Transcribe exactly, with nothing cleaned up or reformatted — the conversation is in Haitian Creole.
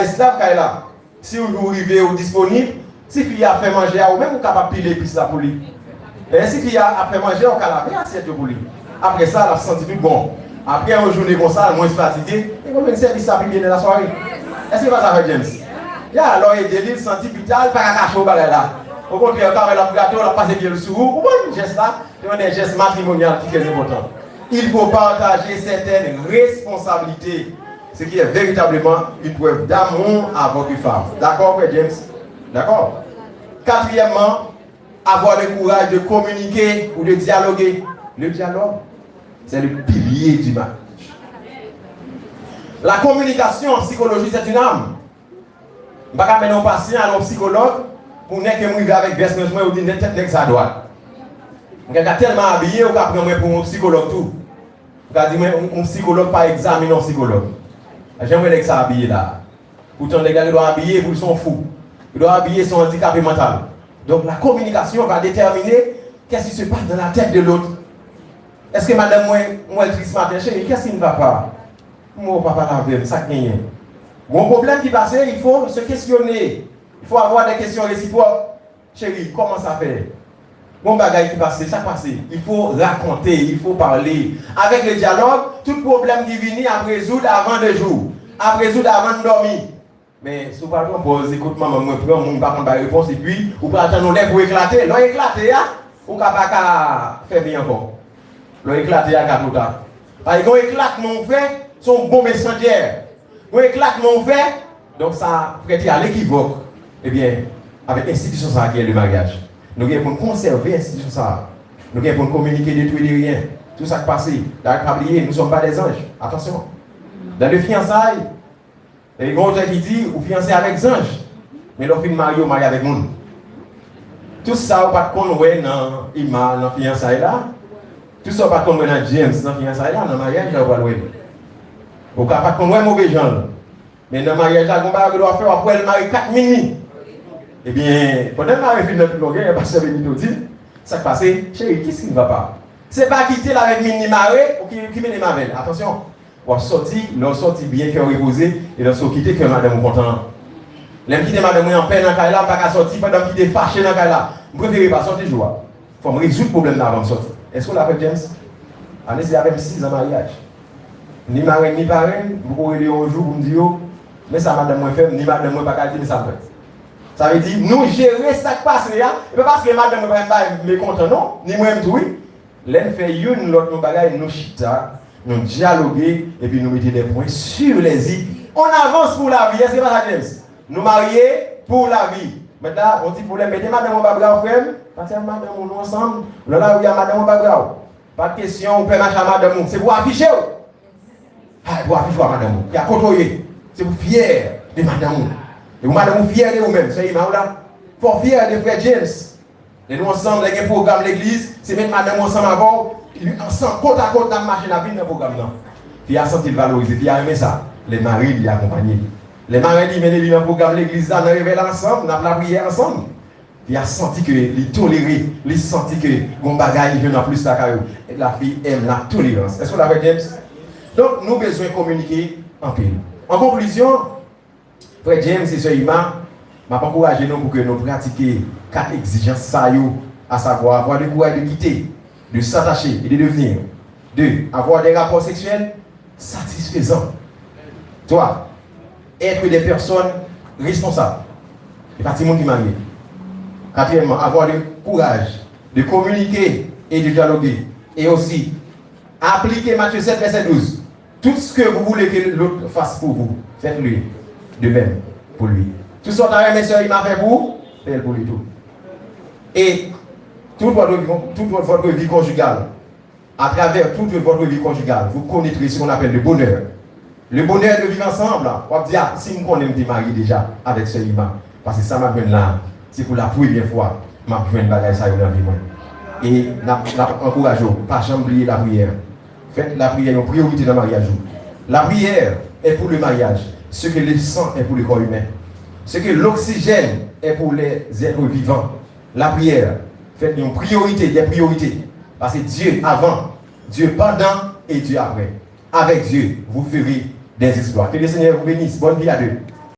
esklav kay la. Si yon jou ou rive, ou disponib, si fi a ap fè manje a, ou menm ou kapab pile epis la pou li. E si fi a ap fè manje a, ou ka lave asyèt yo pou li. Apre sa, l ap santi tout bon. Apre yon jounen konsa, l mwens fatige, e pou l vin sèvi sa pi byen nan lasware. Èske pa sa, Frè James? Ya, lè w ede li, l santi pita, l pa ka kache w bagay la. Okontrè, l ka wè l ap grate w, l ap pase pye l sou ou. Ou konprann jès la? Se yon dè jès matrimonyal ki trè enpòtan. Il faut partager certaines responsabilités, ce qui est véritablement une preuve d'amour à votre femme. D'accord, frè James? D'accord? Quatrièmement, avoir le courage de communiquer ou de dialoguer. Le dialogue, c'est le pilier du mariage. La communication en psychologie, c'est une arme. M pa ka mennen yon pasyan al yon sikològ pou nèk ke m rive avèk vès mwen sou mwen, yo di nèg tèt nèg sa dwat. M ka tèlman abiye, ou ka pran mwen pou yon sikològ tou. Ou ka di mwen, yon, yon sikològ pa egzamine yon sikològ. Jan m wè nèg sa abiye la. Poutan nèg la gen dwa abiye pou l se yon fou. Gen dwa abiye se yon andikape mantal. Donc la communication va déterminer qu'est-ce qui se passe dans la tête de l'autre. Èske madanm mwen, mwen tris maten, cheri, qu'est-ce qui ne va pas? Mwen, papa, lave m, sa k genyen? Gon pwoblèm ki pase, il faut se questionner. Il faut avoir des questions réciproques. Cheri, kòman sa fè? Gon bagay ki pase, sa k pase? Il faut raconter, il faut parler. Avec le dialogue, tout pwoblèm ki vini ap rezoud avan de jou, ap rezoud avan n dòmi. Men, si w pral pran pòz, ekout manman mwen pran, moun pa konn bay repons, epi ou pral tann yon lè pou eklate. Lè w eklate a, ou ka pa ka fèmen ankò. Lè w eklate a ka twò ta. Paske yon eklatman w fè, se yon bonm ensandyè. Yon eklatman w fè, donk sa prête à l'équivoque. Ebyen, avèk enstitisyon sa a ki rele maryaj, nou gen pou n konsève enstitisyon sa a. Nou gen pou n kominike de tout et de rien. Tout sa k pase. Dayè, pa bliye, nous sommes pas des anges. Attention. Dans le fiançailles, e gen yon otè ki di, ou fiyanse avèk zanj, men lè w fin marye, ou marye avèk moun. Tout sa ou pa t konn wè nan Ima nan fiyansay la, tout sa ou pa t konn wè nan James nan fiyansay la, nan maryaj la, ou pral wè l. Ou ka pa t konn wè move jan l, men nan maryaj la, gon bagay ou dwe fè, w ap wè l mare kat minwi. Ebyen, pandan l mare fil nan tout longè, pastè Benito di, sa k pase, cheri, qu'est-ce qui ne va pas? Se pa kite l avèk minwi mare, ou ki, ki mennen m avè l. Atansyon! W ap sòti, lè w sòti byen, kè w repoze, e lòske w kite, kè madanm ou kontan. Lè m kite madanm mwen anpè nan kay la, m pa ka sòti, pandan m kite fache nan kay la. M prefere pa sòti jou a. Fò m rezoud pwoblèm nan avan m sòti. Èske w la, frè James? Ane se avè m sis an maryaj. Ni marenn, ni parenn, m poko rele yo yon jou pou m di yo, men sa madanm mwen fè m, ni madanm mwen pa ka di m sa m fè. Sa vle di, nou jere sa k pase a, e pa paske madanm mwen pa janm bay m mekontan non, ni mwen menm tou wi. Lè n fè youn lòt yon bagay, nou chita, nou dyaloge, epi nou mete des points sur les i. On avance pour la vie, èske pa sa, James? Nou marye pou lavi. Mèt la, yon ti pwoblèm, mete madanm ou anba bra w, frè m. Pati ak madanm ou, nou ansanm. Nan lari a, madanm ou anba bra w. Pa t kesyon, ou pè mache a madanm ou. Se pou afiche w. Ay, pou afiche w a madanm ou. Ki a kote w ye. Se pou fyè de madanm ou. E pou madanm ou fyè de ou menm. Sè Ima w la. Fò w fyè de frè James. Lè nou ansanm, lè gen pwogram legliz, se met madanm ou ansanm avè w, ansanm, kot a kot, n ap mache, n ap vin nan pwogram nan. Fi a santi l valorize, fi a renmen sa. Lè mari li akonpanye l. Lè mari li mennen li nan pwogram legliz la, nan revèy la ansanm, n ap lapriyè ansanm. Fi a santi ke li tolere, li santi ke gon bagay li jwenn anplis lakay ou. Et la fille aime la tolérance. Èske w la, frè James? Donk, nou bezwen kominike anpil. An konklizyon, Frè James e sè Ima, m ap ankouraje nou pou ke nou pratike kat egzijans sa yo, à savoir avoir le courage de quitter, de s'attacher et de devenir. Deux, avoir des rapports sexuels satisfaisants. Trois, être des personnes responsables. E pa timoun ki marye. Quatrièmement, avoir le courage de communiquer et de dialoguer. Et aussi, appliquer Matthieu sept, verset douze. Tout ce que vous voulez que l'autre fasse pour vous, faites-le de même pour lui. Tout sa w ta renmen sè Ima fè pou ou, fè l pou li tou. Et toute votre vie, toute votre vie conjugale, à travers toute votre vie conjugale, vous connaîtrez ce qu'on appelle le bonheur. Le bonheur de vivre ensemble, w ap di, ah, si m konnen m te marye deja avèk sè Ima, paske sa m ap jwenn la, se pou la premyè fwa m ap jwenn bagay sa yo nan vi mwen. E n ap, n ap ankouraje w, pa janm bliye lapriyè. Faites la prière une priorité dans le mariage. La prière est pour le mariage ce que le sang est pour le corps humain, ce que l'oxygène est pour les êtres vivants. La prière, faites une priorité des priorités. Parce que Dieu avant, Dieu pendant et Dieu après. Avec Dieu, vous ferez des exploits. Que le Seigneur vous bénisse. Bonne vie à deux.